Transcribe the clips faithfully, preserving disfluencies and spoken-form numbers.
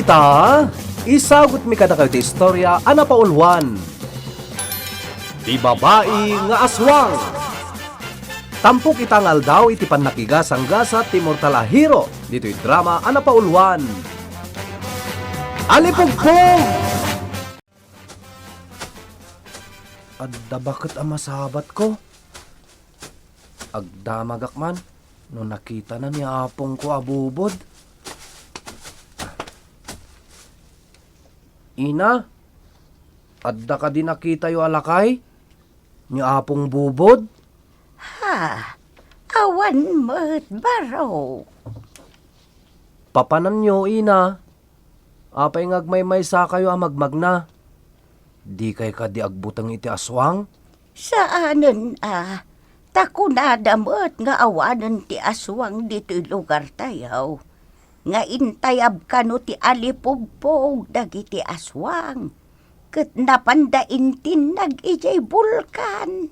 Ta, isagutmi kadakayo ti istorya a napauluan. Ti babai nga aswang. Tampok ita nga aldaw iti pannakigasanggasat ti mortal a hero ditoy drama a napauluan. Alipugpog! Adda baket a masabatko. Agdamagak man no nakitana ni apongko a bubod. Ina, adda kadi nakitayo a lakay ni Apong Bubod? Ha, awan met, baro. Papananyo, ina. Apay nga agmaymaysakayo a magmagna? Dikay kadi agbuteng iti aswang? Saanen a, ta kunada met nga awanen ti aswang ditoy lugartayo, nga intayab kano ti alipugpog dagiti aswang, ket napanda intinnag idiay bulkan.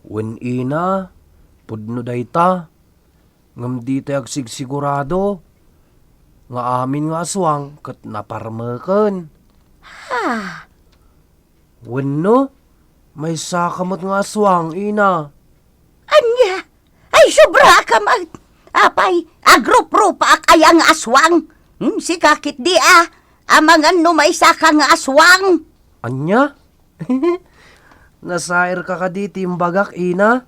Wen ina, pudno dayta. Ngem ditay agsigsigurado nga amin nga aswang ket naparmeken. Ha? Wenno, maysaka met nga aswang, ina. Ania? Ay, sobraka met! Apay, agruprupaak aya nga aswang? Hmm, sika ketdi a, amangan no maysaka nga aswang. Ania? Nasairka kadi ti imbagak, ina?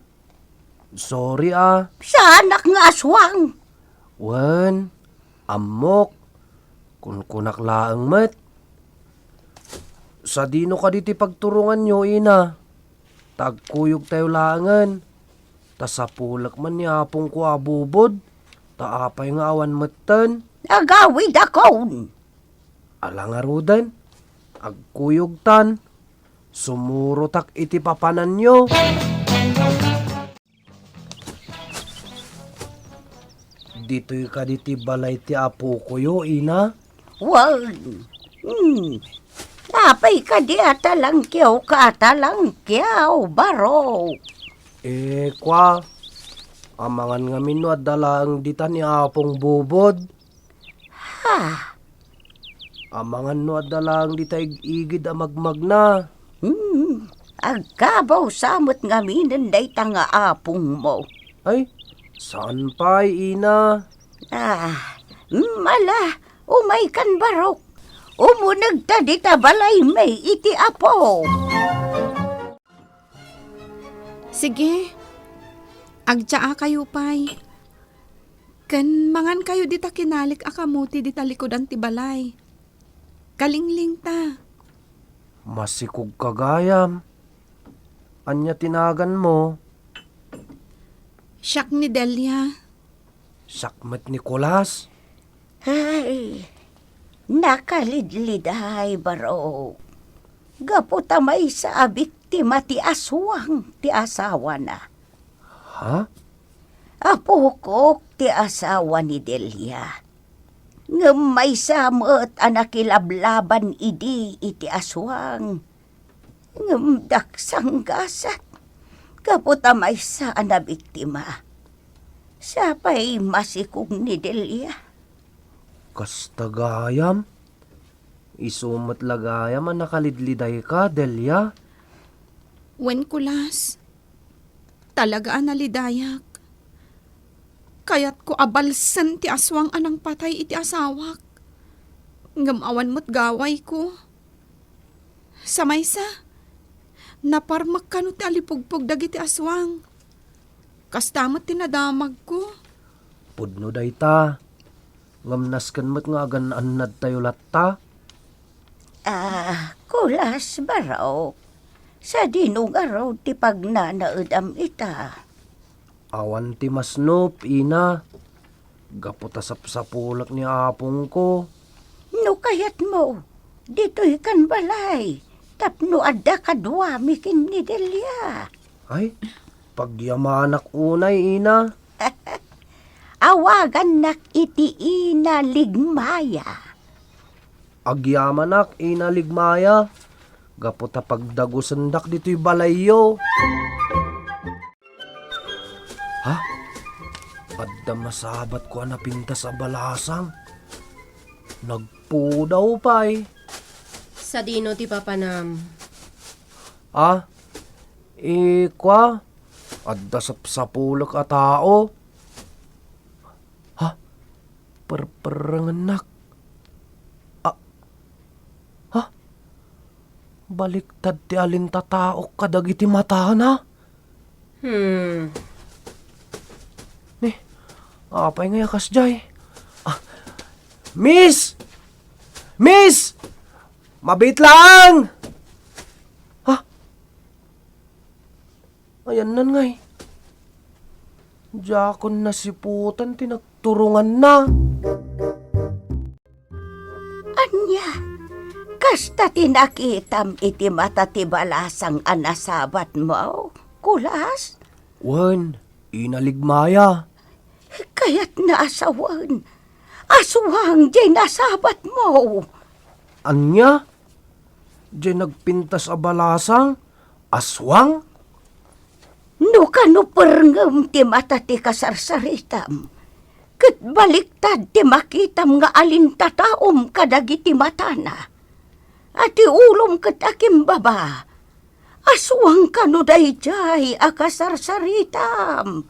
Sorry a. Saanak nga aswang. Wen, ammok. Kunkunak laeng met. Sadino kadi ti pagturonganyo, ina? Ta agkuyogtayo laengen. Ta sapulek man ni apongko a bubod. Ta apay nga awan metten? Agawidakon. Ala ngaruden, agkuyogtan. Sumurotak iti papananyo. Ditoy kadi ti balay ti apokoyo, ina? Wen. Hmm. Apay kadi a talangkiawka a talangkiaw, baro? Eh, kua, amangan ngamin no adda laeng dita ni Apong Bubod. Ha? Amangan no adda laeng dita ig-igid a magmagna. Hmm, agkabaw sa met ngaminen dayta nga apongmo. Ay, saan pay, ina? Ah, mm, ala, umaykan, barok. Umunegta dita balaymi iti Apo. Sige, agtsaakayo pay. Ken mangankayo dita kinalik a kamuti dita likudan ti balay. Kalinglingta. Masikogka gayam. Ania ti naganmo? Siak ni Delia. Siak met ni Kulas. Ay, nakalidliday, baro. Gapu ta maysa a biktima ti aswang ti asawana. Ha? Apokok ti asawa ni Delia. Ngem maysa met a nakilablaban idi iti aswang. Ngem daksanggasat, gapu ta maysa a nabiktima. Sapay masikog ni Delia. Kasta gayam? Isu met la gayam a nakalidlidayka, Delia? Wen, Kulas. Talaga a nalidayak. Kayatko a balsen ti aswang a nangpatay iti asawak. Ngem awan met gawayko. Sa maysa, naparmek kano ti alipugpog dagiti aswang. Kasta met ti nadamagko. Pudno dayta. Ngem nasken met nga agan-annadtayo latta. Ah, Kulas, barok. Sadino ngarud ti pagnanaedam ita? Awan ti masnop, ina. Gapu ta sapsapulek ni apongko. No kayatmo, ditoykan balay tapno adda kaduami ken ni Delia. Ay, pagyamanak unay, ina. Awagannak iti Ina Ligmaya. Agyamanak, Ina Ligmaya, gapu ta pagdagusendak ditoy balayyo. Ha? Adda masabatko a napintas a balasang. Nagpudaw pay. Sadino ti papanam? Ah, ikua, adda sapsapulek a tao. Ha? Perperrengennak. Ah, ha? Baliktad ti alintataok kadagiti matana? Hmm. Ni, apay nga kasdiay? Ah, Miss! Miss! Mabiit laeng! Ha? Ayannan ngay. Diakon nasiputan ti nagturonganna. Ania? Kasta ti nakitam iti mata ti balasang a nasabatmo, Kulas? Wen, inaligmaya. Kayatna a sawen, aswang diay nasabatmo. Ania? Diay nagpintas a balasang? Aswang? No kano perngem ti mata ti kasarsaritam, ket baliktad ti makitam nga alintataom kadagiti matana, a ti ulom ket akimbaba, aswang kano daydiay a kasarsaritam.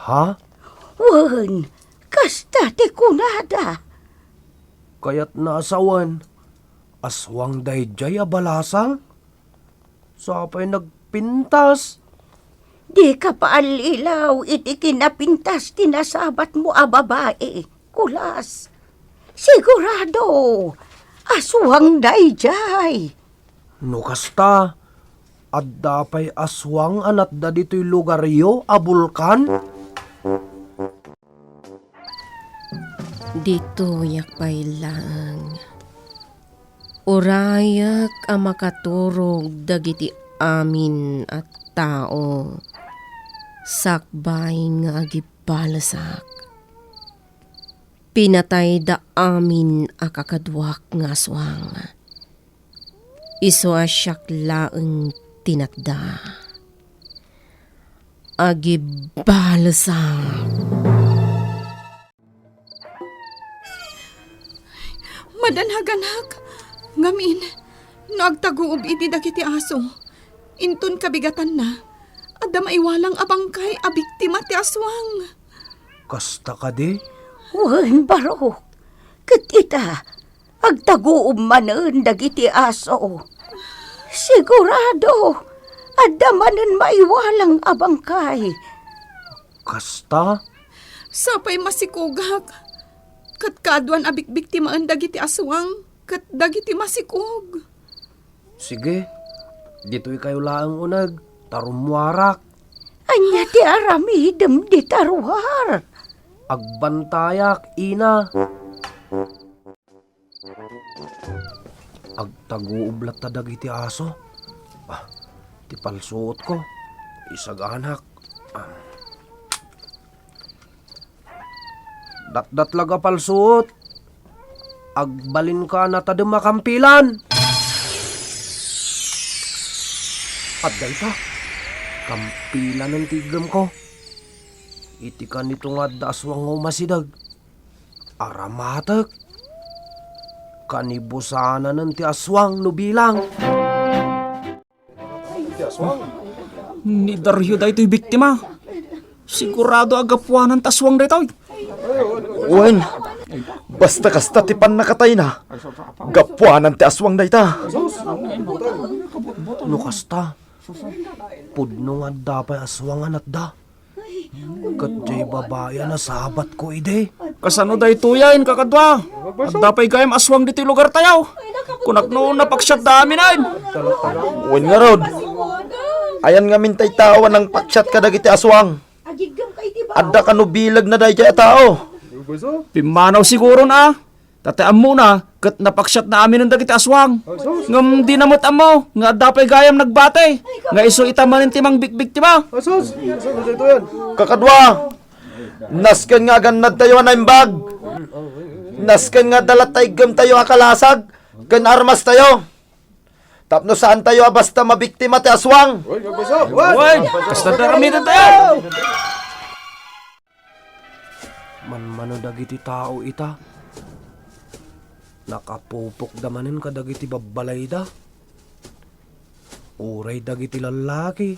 Ha? Wen, kasta ti kunada. Kayatna a sawen, aswang daydiay a balasang? Sapay nagpintas. Dika paallilaw iti kinapintas ti nasabatmo a babai, Kulas. Sigurado, aswang daydiay. No kasta, adda pay aswang a natda ditoy lugaryo a bulkan? Ditoyak pay laeng. Urayek a makaturog dagiti amin a tao sakbay nga agibbalesak. Pinatayda amin a kakaduak nga aswang. Isu a siak laeng ti natda. Agibbalesak. Madanhaganak, ngamin, no agtaguob idi dagiti aso, inton kabigatanna, adda maiwalang a bangkay a biktima ti aswang. Kasta kadi? Wen, barok. Ket ita, agtaguob manen dagiti aso. Sigurado, adda manen maiwalang a bangkay. Kasta? Sapay masikogak. Ket kaaduan a bikbiktimaen dagiti aswang ket dagiti masikog. Sige, ditoykayo laeng uneg, ta rummuarak. Ania ti aramidem dita ruar? Agbantayak, ina. Agtaguob latta dagiti aso. Ah, ti palsuotko, isaganak. Ah. Datdatlag a palsuot. Agbalinka a natadem a kampilan. Adda ita. Kampilanen ti iggemko. Iti kanito nga adda aswang nga umasideg. Aramatek. Kanibusananen ti aswang no bilang. Ni Dario daytoy biktima. Sigurado a gapuanan ti aswang daytoy. Wen, basta kasta ti pannakatayna, gapuanan ti aswang dayta. No kasta, pudno nga adda pay aswang a natda. Ket diay babai a nasabatko idi. Kasano daytoyen, kakadua? Adda pay gayam aswang ditoy lugartayo. Kunak no napaksiatda aminen. Wen ngarud, ayan ngamin tay tao a nangpaksiat kadagiti aswang? Adda kano bilegna daydiay a tao? Pimmanaw siguron a. Ta ti ammona, ket napaksiatna aminen dagiti aswang. Ngem dina met ammo nga adda pay gayam nagbati nga isu ita manen ti mangbikbiktima. Kakadua, nasken nga agannadtayo a naimbag. Nasken nga adda latta iggemtayo a kalasag ken armastayo. Tapno saantayo a basta mabiktima ti aswang. Wen, kasta ti aramidentayo. Manmano dagiti tao ita. Nakapupokda manen kadagiti babbalayda. Uray dagiti lallaki,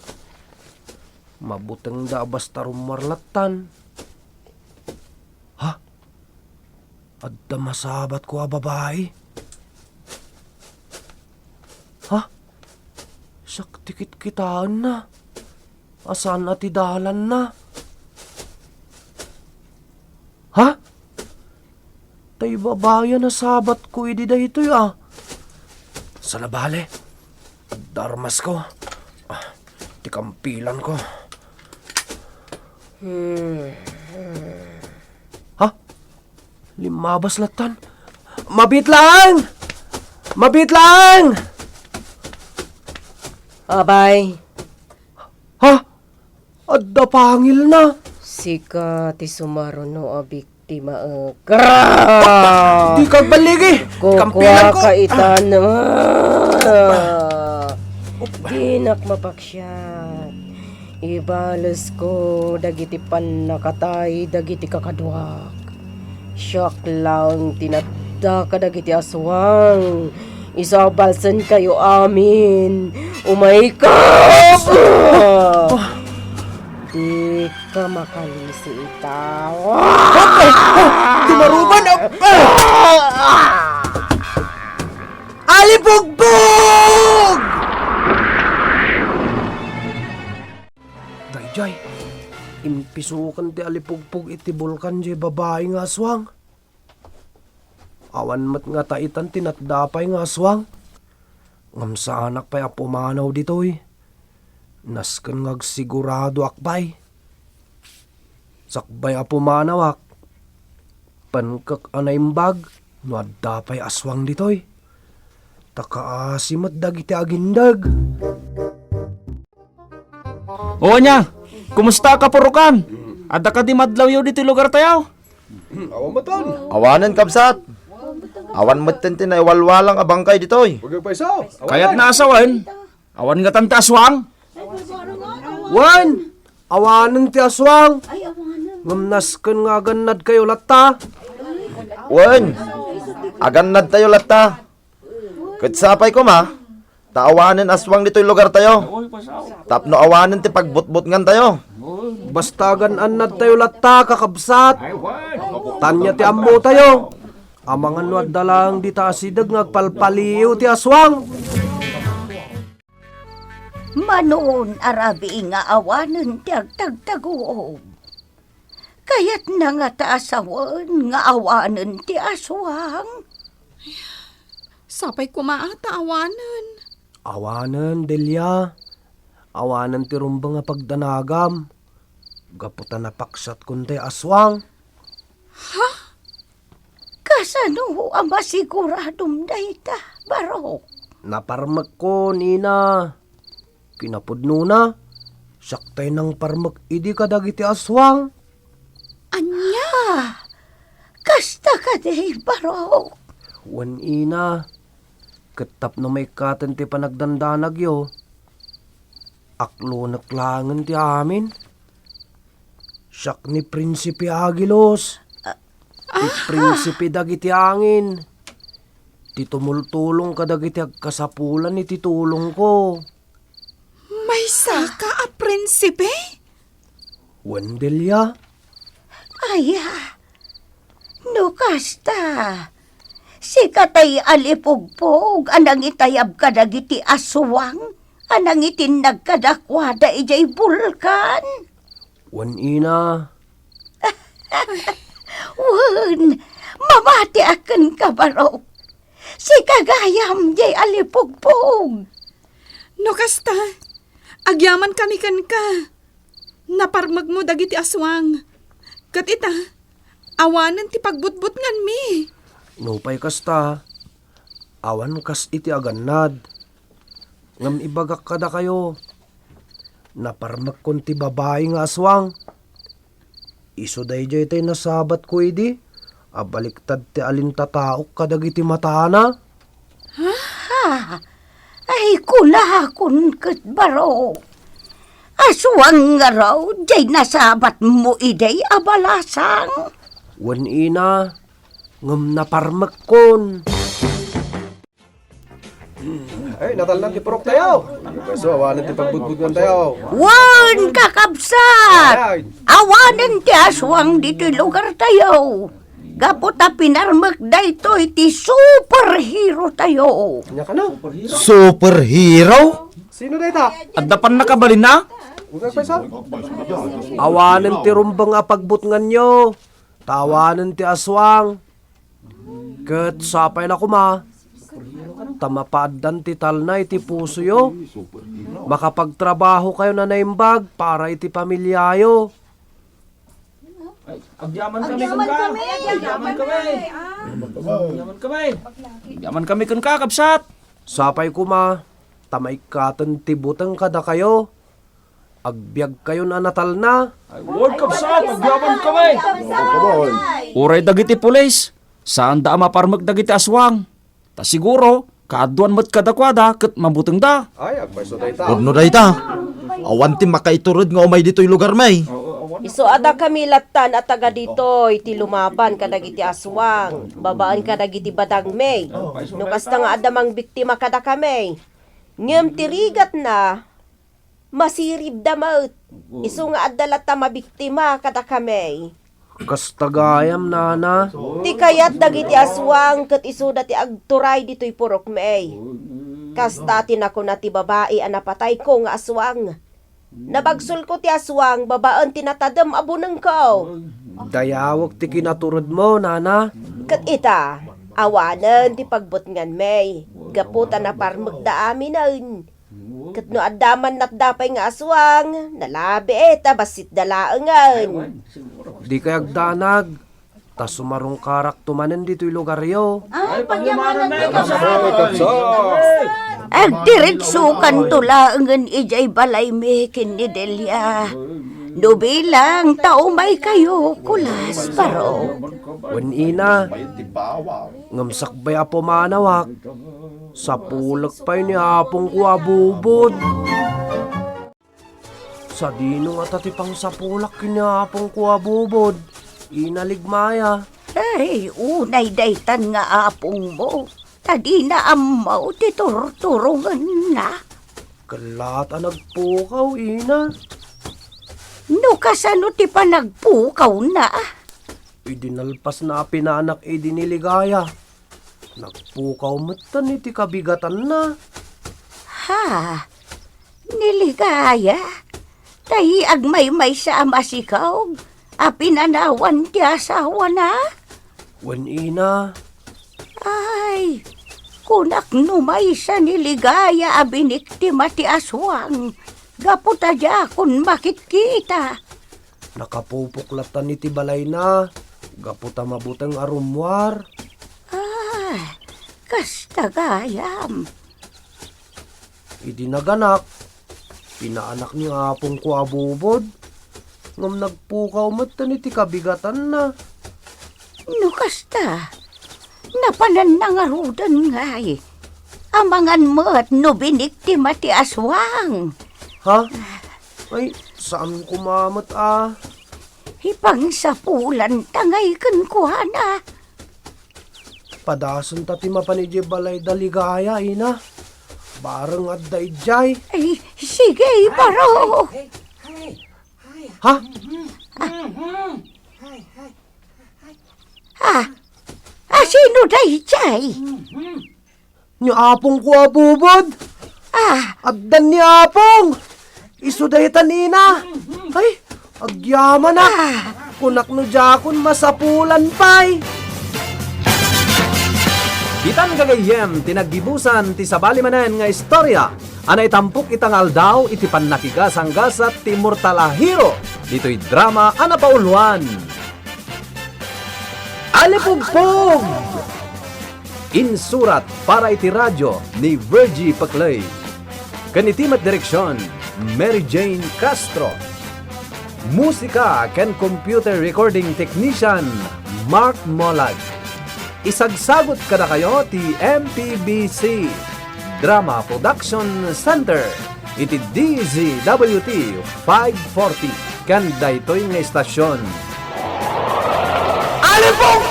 mabutengda a basta rummuar lattan. Ha? Adda masabatko a babai? Ha? Siak ti kitkitaenna. Saan a ti dalanna? Ha? Tay babai a nasabatko idi daytoy a. Saan a bale? Adda armasko. Ah, ti kampilanko. Hmm. Ha? Limmabas lattan. Mabiit laeng! Mabiit laeng! Abay. Ha? Adda pangilna. Sika ti sumaruno a biktimaek. Di kagballigi. Kampilanko. Kukuaka itan. Ah. Dinak mapaksiat. Ibalesko dagiti pannakatay dagiti kakaduak. Siak laeng ti natda kadagiti aswang. Isu a balsenkayo amin. Umayka! Dika makalisi ita. Di maruban! Alipugpog! Daydiay, impisukan ti alipugpog iti bulkan diay babai nga aswang. Awan met nga taitan ti natda pay nga aswang. Ngem saanak pay a pumanaw ditoy. Nasken nga agsiguradoak pay. Sakbay a pumanawak, pankek a naimbag no adda pay aswang ditoy. Ta kaasi met dagiti agindeg. O ania, kumusta a kapurokan? Adda kadi madlawyo ditoy lugartayo? Awan metten. Awanen, kabsat. Awan metten ti naiwalwalang a bangkay ditoy. Kayatna a sawen, awan ngatan ti aswang? Wen, awanen ti aswang. Ngem nasken nga agannadkayo latta. Wen, agannadtayo latta. Ket sapay koma, ta awanen aswang ditoy lugartayo. Tapno awanen ti pagbutbutngantayo. Basta agan-annadtayo latta, kakabsat. Tanya ti ammotayo. Amangan no adda laeng dita asideg nga agpalpaliiw ti aswang. Manon a rabii nga awanen ti agtagtaguom. Kayatna ngata a sawen nga awanen ti aswang? Sapay koma a ta awanen. Awanen, Delia. Awanen ti rumbeng a pagdanagam. Gapu ta napaksiatkon tay aswang. Ha? Kasano a masiguradom dayta, Barok? Naparmekkon, ina. Kinapudnona, siak tay nangparmek idi kadagiti aswang. Ania? Kasta kadi, Barok? Wen, ina. Ket tapno maikkaten ti panagdandanagyo, aklonek laengen ti amin. Siak ni Prinsipe Agilos, ti prinsipe dagiti angin, ti tumultulong kadagiti agkasapulan iti tulongko. Maysaka a prinsipe? Wen, Delia. Aya, no kasta, sika tay alipugpog a nangitayab kadagiti aswang a nangitinnag kadakuada idiay bulkan? Wen, ina. Wen, mamatiak kenka, Barok. Sika gayam diay alipugpog. No kasta, agyamankami kenka. Naparmekmo dagiti aswang. Ket ita, awanen ti pagbutbutnganmi. Nupay kasta, awan kas iti agannad. Ngem ibagak kadakayo, naparmekkon ti babai nga aswang. Isu daydiay tay nasabatko idi a baliktad ti alintataok kadagiti matana. Ha? Ay, kunakon ket, Barok. Aswang ngarud diay nasabatmo idiay a balasang? Wen, ina, ngem naparmekkon. Ay, natalna ti purok tayo. So, awanen ti pagbutbutngan tayo. Wen, kakabsat! Ay. Awanen ti aswang ditoy lugar tayo. Gapu ta pinarmek daytoy ti superhero tayo. Nya kano? Superhero? Sino dayta? Adda pannakabalinna? Ugak pa isa. Awanen ti rumbeng a pagbutnganyo. Ta awanen ti aswang. Ket sapay la koma, ta mapaaddan ti talna iti pusoyo. Makapagtrabahokayon a naimbag para iti pamiliayo. Agyaman kami Agyaman kenka. Kami. Agyaman kami. Agyaman kami. Agyaman kami kenka, kabsat. Sapay koma, ta maikkaten ti buteng kadakayo. Agbiagkayon a natalna. Ay, wen, kabsat, agyaman kami. Uray dagiti pulis, saanda a maparmek dagiti aswang. Ta siguro, kaaduan met kadakuada ket mabutengda. Ay, agpayso dayta. Pudno dayta. Awan ti makaitured nga umay ditoy lugarmi. Isu a dakami lattan a taga ditoy ti lumaban kadagiti aswang, babaen kadagiti badangmi. No kasta nga adda mangbiktima kadakami. Ngem ti rigatna, masiribda met. Isu nga adda latta mabiktima kadakami. Kasta gayam, nana. Ti kayat dagiti aswang ket isuda ti agturay ditoy purokmi. Kasta ti nakuna ti babai a napatayko nga aswang. Nabagsolko ti aswang babaen ti natadem a bunengko. Dayawek ti kinaturedmo, nana. Ket ita, awanen ti pagbutnganmi, gapu ta naparmekda aminen. Ket no adda man natda pay nga aswang, nalabi ta bassitda laengen. Dikay agdanag, ta sumarungkarakto manen ditoy lugaryo. Ay, pagyamanan ni Kapsat. Agdiritsukanto laengen idiay balaymi ken ni Delia. No bilang ta umaykayo, kulas, baro. Wen, ina, ngem sakbay a pumanawak, sapulek pay ni apongko a bubod. Sadino ngata ti pangsapulak ken ni apongko a bubod? Ina Ligmaya. Ay, unay daytan nga apongmo, ta dina ammo ti turturongenna. Kellaat a nagpukaw, ina. No kasano ti panagpukawna? Idi nalpasna a pinaanak idi ni Ligaya, nagpukaw metten iti kabigatanna. Ha? Ni Ligaya? Tay agmaymaysa a masikog a pinanawan ti asawana? Wen, ina. Ay, kunak no maysa ni Ligaya a biniktima ti aswang gapu ta diakon makitkita. Nakapupok lattan iti balayna gapu ta mabuteng a rummuar. Ah, kasta gayam. Idi naganak, pinaanak ni apongko a bubod, ngem nagpukaw metten iti kabigatanna. No kasta, napananna ngaruden ngay. Amangan met no biniktima ti aswang. Ha? Ay, saan koma met a? Ipangsapulanta ngay kenkuana. Padasenta ti mapan idiay balay da Ligaya, ina. Bareng adda idiay. Ay, sige, baro. Ha? Ah, ah, sino daydiay? Ni apongko a bubod. Ah. Addan ni apong. Isu dayta, ina. Ay, agyamanak. Ah. Kunak no diakon masapulan pay. Ditan gagayyem ti naggibusan ti sabali manen nga istorya a naitampok ita nga aldaw iti pannakigasanggasat ti immortal a hero ditoy drama a napauluan. Alipugpog! Insurat para iti radio ni Virgie Paclay. Ken iti met direksion, Mary Jane Castro. Musika ken computer recording technician, Mark Molag. Isagsagut kadakayo ti M P B C Drama Production Center iti D Z W T five forty ken daytoy nga istasion. Alipong